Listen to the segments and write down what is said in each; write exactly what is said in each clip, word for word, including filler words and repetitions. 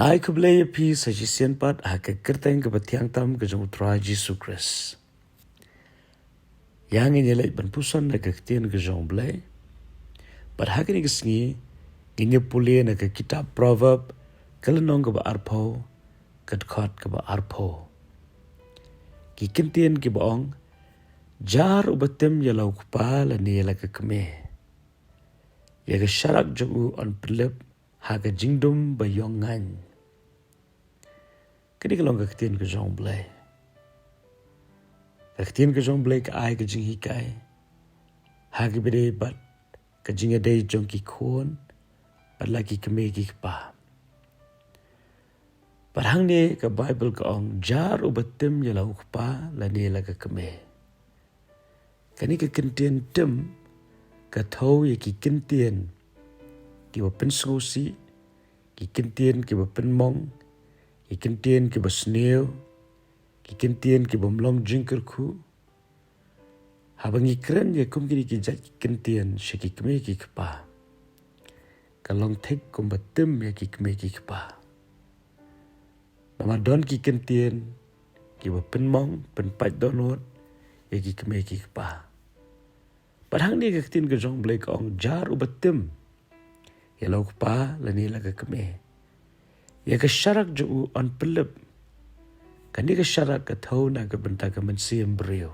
Ai khublei ïa phi sa shisien pat ha ka kyrteng kaba thiang tam ka jong U Trai Jisu Khrist. Ïa ngin ïa leit ban puson na ka ktien ka jong U Blei. Bad ha kane ka sngi ngin ïa pule na ka kitab Proverb, ka lynnong kaba arphew, ka dkhot kaba arphew. Ki kyntien kiba ong, jar uba tim ïa la u kpa lane ïa la ka kmie, ïa ka sharak jong u yn pynlip ha ka jingdum ba ïong ngaiñ. Kane ka long ka ktien ka jong U Blei. Ka ktien ka jong U Blei ka ai ka jinghikai ha kaba ïadei bad ka jingïadei jong ki khun bad la ki kmie ki kpa. Bad hangne ka Baibl ka ong, jar uba tim ïa la u kpa lane la ka kmie. Kane ka kyntien tim ka thew ïa ki kyntien kiba pynsngewsih, ki kyntien kiba pynmong, ki kyntien kiba sniew, ki kyntien kibym long jingkyrkhu. Haba ngi kren ïa kum kine ki jait ki kyntien sha ki kmie ki kpa, ka long thik kumba tim ïa ki kmie ki kpa. Namar don ki kyntien kiba pynmong, pynpait dohnud ïa ki kmie ki kpa. Bad hangne ka ktien ka jong U Blei ka ong, jar uba tim ïa la u kpa lane la ka kmie, ïa ka sharak jong u yn pynlip. Kane ka sharak ka thew na ka bynta ka mynsiem briew.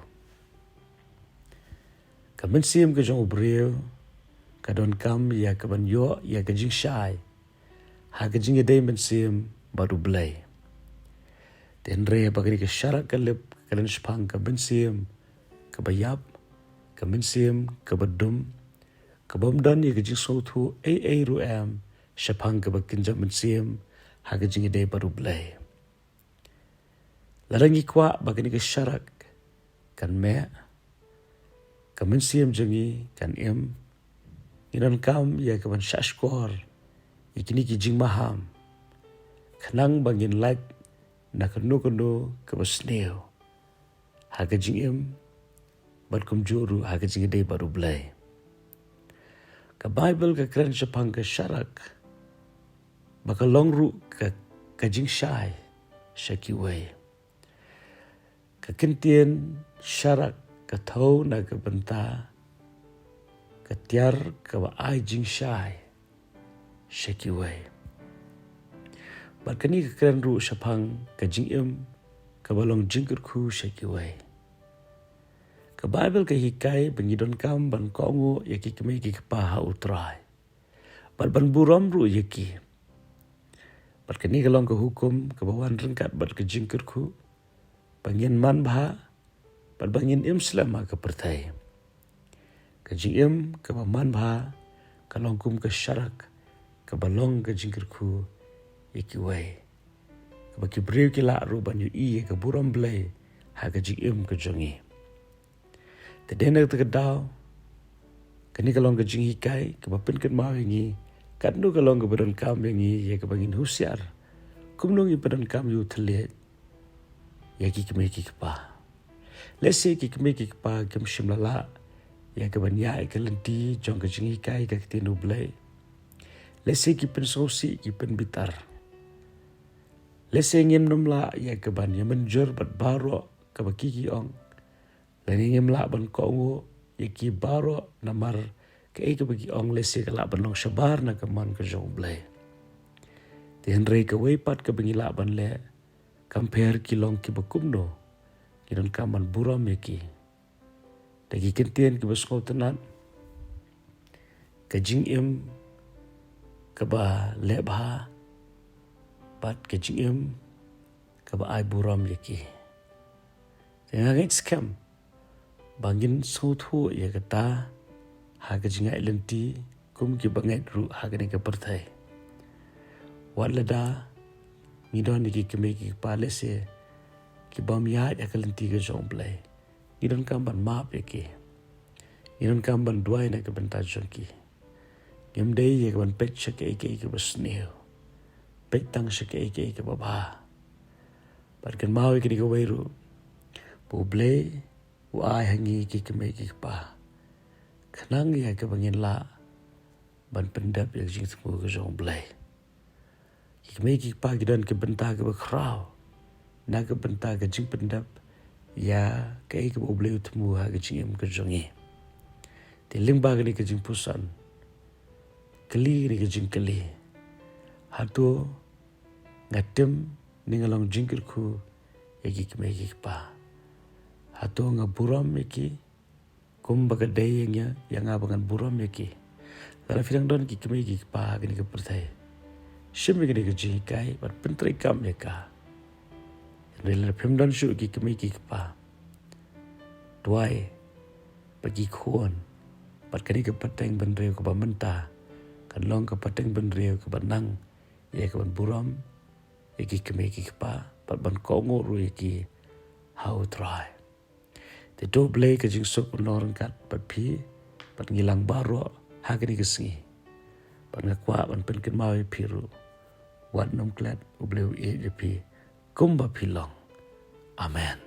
Ka mynsiem ka jong u briew ka donkam ïa kaban ïoh ïa ka jingshai ha ka jingïadei mynsiem bad U Blei. Te hynrei haba kane ka sharak ka lip, ka don shaphang ka mynsiem kaba ïap, ka mynsiem kaba dum, kabym don ïa ka jingsngewthuh ei ei ruh em shaphang kaba kynja mynsiem ha ka jingïadei bad U Blei. Lada ngi kwah ba kane ka sharak kan meh, ka mynsiem jong ngi kan im, ngi donkam ïa kaban shahshkor ïa kine ki jingmaham, khnang ba ngin lait na kano kano kaba sniew ha ka jingim bad kumjuh ruh ha ka jingïadei bad U Blei. Ka Baibl ka kren shaphang ka sharak ba ka long ruh ka, ka jingshai sha kiwei. Ka kyntien sharak ka thew na ka bynta ka tiar kaba ai jingshai sha kiwei. Bad kane ka kren ruh shaphang ka jingim kaba long jingkyrkhu sha kiwei. Ka Baibl ka hikai ba ngi donkam ban kohnguh ïa ki kmie ki kpa ha U Trai bad ban burom ruh ïa ki. Bad kane ka long ka hukum kaba wan ryngkat bad ka jingkyrkhu, ba ngin manbha bad ba ngin im slem ha ka pyrthei. Ka jingim kaba manbha ka long kum ka sharak kaba long ka jingkyrkhu ïa kiwei, kaba ki briew ki lah ruh ban ïohi ïa ka burom Blei ha ka jingim ka jong ngi. Te dei na kata ka daw, kane ka long ka jinghikai kaba pynkynmaw ïa ngi katno ka long kaba donkam ïa ngi ïa kaba ngin husiar kumno ngi pyndonkam ïa u thylliej ïa ki kmie ki kpa. Lehse ki kmie ki kpa kim shym la lah ïa kaban ïaid ïa ka lynti jong ka jinghikai ka ktien U Blei. Lehse ki pynsngewsih, ki pynbitar. Lehse ngim nym lah ïa kaban ïa mynjur bad baroh kaba ki ki ong. Lane ngim lah ban kohnguh ïa ki baroh namar kaei kaba ki ong lehse ka lah ban long shabar na ka mon ka jong U Blei. Te hynrei kawei pat kaba ngi lah ban leh, kam pher ki long kiba kumno, ngi donkam ban burom ïa ki da ki kyntien kiba sngewtynnat, ka jingim kaba leh bha bad ka jingim kaba ai burom ïa ki. Te nga ngeit skhem ba ngin sngewthuh ïa kata ha ka jingïaid lynti kum kiba ngeit ruh ha kane ka pyrthei. Wat lada ngi don ïa ki kmie ki kpa lehse kibym ïaid ïa ka lynti ka jong U Blei, ngi donkam ban map ïa ki. Ngi donkam ban duwai na ka bynta jong ki. Ngim dei ïa kaban peit sha kaei kaei kaba sniew, peit tang sha kaei kaei kaba bha. Bad kynmaw ïa kane kawei ruh, ba U Blei u ai ha ngi ki kmie ki kpa khnang ïa kaba ngin lah ban pyndep ïa ka jingthmu ka jong U Blei. Ki kmie ki kpa ki don ki bynta kiba khraw na ka bynta ka jingpyndep ïa kaei kaba U Blei u thmu ha ka jingim ka jong ngi. Te lyngba kane ka jingpuson, kylli kane ka jingkylli: Hato nga tim ne nga long jingkyrkhu ïa ki kmie ki kpa? Hato nga burom ïa ki kumba ka dei ïa nga, ïa nga ba ngan burom ïa ki? Lada phi dang don ki kmie ki kpa ha kane ka pyrthei, shim ïa kane ka jinghikai bad pyntreikam ïa ka. Hynrei lada phim don shuh ki kmie ki kpa, duwai ba ki khun bad kane ka pateng bynriew kaba mynta kan long ka pateng bynriew kaba nang ïa ka ban burom ïa ki kmie ki kpa bad ban kohnguh ruh ïa ki ha U Trai. Te to U Blei ka jingsuk un long ryngkat bad phi bad ngi lang baroh ha kane ka sngi. Bad nga kwah ban pynkynmaw ïa phi ruh, wat nym klet, U Blei u ïeit ïa phi kumba phi long. Amen.